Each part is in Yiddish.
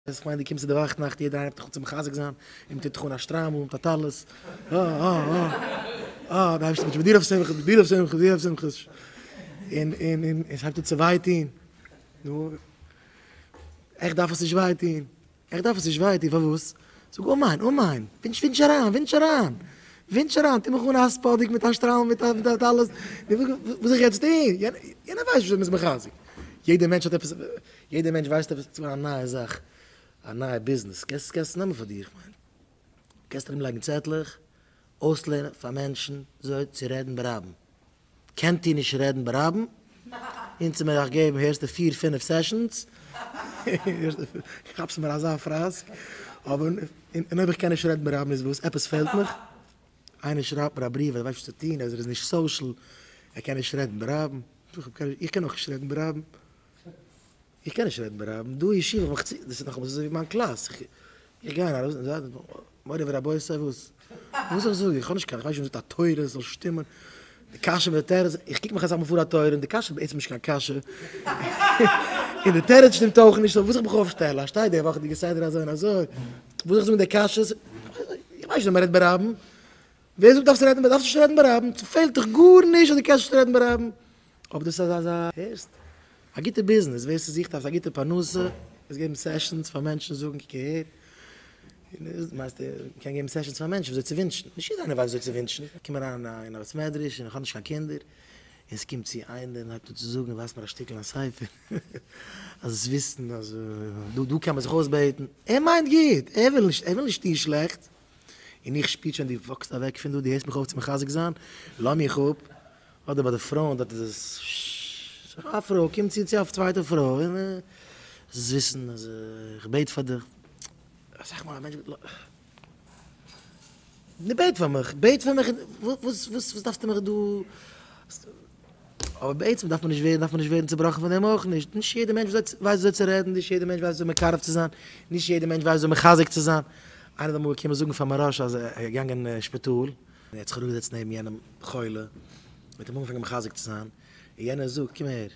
איך מיין דו קומסט צו די וואכט נאכט יעדער איינער הייבט דיך אן צו מחזק זיין און מ'טוט דיך אן א שטריימל מיט א טלית אה אה אה אה די אייבערשטער מיט דיר אויף שמחות מיט דיר אויף שמחות מיט דיר אויף שמחות און און און עס הייבט אן צו וויי טון נו איך דארף עס נישט וויי טון איך דארף עס נישט וויי טון פארוואס זאג אמן אמן ווינטש ווינטש אריין ווינטש אריין ווינטש אריין טו מיך אן א ספאדיק מיט א שטריימל מיט א טלית וואס זאל איך יעצט טון יענער ווייסט נישט ווי אזוי מ'איז מחזק יעדער מענטש האט עפעס יעדער מענטש ווייסט עפעס צו א נייע זאך, א נייע ביזנעס, קענסט קענסט נעמען פאר דיר, כ'מיין, קענסט ארום לייגן צעטלעך, אויסלערנען פאר מענטשן וויאזוי צו רעדן ברבים, קענט איר נישט רעדן ברבים? אונז מיר אייך געבן הערסטו פיר פינף sessions, כאפסט מיר אזא פראסק, אבער און אויב איך קען נישט רעדן ברבים איז וואס? עפעס פעלט מיך? איינער שרייבט מיר א בריוו אז ער ווייסט נישט וואס צו טון, אז ער איז נישט social, ער קען נישט רעדן ברבים, איך קען אויך נישט רעדן ברבים. איך קען נישט רעדן ברבים, דא אין ישיבה האב איך צו, דאס איז נאכאמאל אזוי ווי מיין קלאס, איך גיי אריין און זאג מורי ורבותי וואס? וואס זאל איך זאגן, איך האב נישט קיין, איך ווייס נישט ווי מ'זאגט א תורה עס זאל שטימען, די קשיא מיט די תירוץ, איך קוק מיך אסאך מאל פאר א תורה און די קשיא איז בעצם נישט קיין קשיא, און די תירוץ שטימט אויך נישט, so וואס זאל איך מיך אויפשטעלן, אז שטייט די וואכעדיגע סדרה אזוי און אזוי, וואס זאל איך זאגן די קשיות, איך ווייס נישט ווי מ'רעדט ברבים, ווער זאגט דארפסט רעדן, דארפסט נישט רעדן ברבים, ס'פעלט דיך גארנישט אז דו קענסט נישט רעדן ברבים, אבער דאס איז אזא, הערסט? א גוטע ביזנעס, ווער ס'זוכט א גוטע פרנסה, איז געבן sessions פאר מענטשן זאגן קוק אהער, מיינסט מ'קען געבן sessions פאר מענטשן וויאזוי צו ווינטשן, נישט יעדער איינער ווייסט וויאזוי צו ווינטשן, איך קום אריין אין א בית מדרש און איך האב נישט קיין קינדער, און ס'קומט צו איינער און הייבט אן צו זאגן ווייזט מיר א שטיקל אין ספר, אז עס וויסן אז דא דא קען מען זיך אויסבעטן, ער מיינט גוט, ער וויל נישט ער וויל נישט טון שלעכטס, און איך שפיר שוין דו walk סט אוועק פון דא, דו הערסט מיך אויף צו מחזק זיין, לאז מיך אפ, אדער ביי די פרויען דארט איז עס א פרוי קומט צו צו א צווייטע פרוי און זאלסט וויסן אז איך בעט פאר דיך, אסאך מאל א מענטש נו בעט פאר מיך, בעט פאר מיך, וואס וואס דארפסטו מיך דא, אבער בעצם דארף מען נישט ווערן דארף מען נישט ווערן צובראכן פון דעם אויך נישט, נישט יעדער מענטש ווייסט וויאזוי צו רעדן, נישט יעדער מענטש ווייסט וויאזוי מקרב צו זיין, נישט יעדער מענטש ווייסט וויאזוי מחזק צו זיין, איינער איז אמאל געקומען זאגן פאר מוהרא"ש אז ער איז געגאנגען אין שפיטאל, און ער האט זיך אראפגעזעצט נעבן יענעם חולה, און האט אים אנגעפאנגען מחזק צו זיין, און יענער זאגט, קום אהער,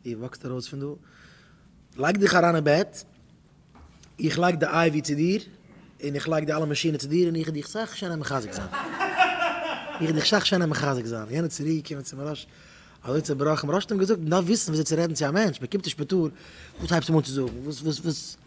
דו walk סט ארויס פון דא, לייג דיך אריין אין בעט, איך לייג די IV צו דיר, און איך לייג די אלע מאשינען צו דיר, און איך וועל דיך סאך שענער מחזק זיין. איך וועל דיך סאך שענער מחזק זיין. יענער איז צוריק געקומען צו מוהרא"ש אזוי צעבראכן, מוהרא"ש האט אים געזאגט, מען דארף וויסן וויאזוי צו רעדן צו א מענטש, מען קומט אין שפיטאל, וואס הייבסטו אים אן צו זאגן? וואס וואס וואס?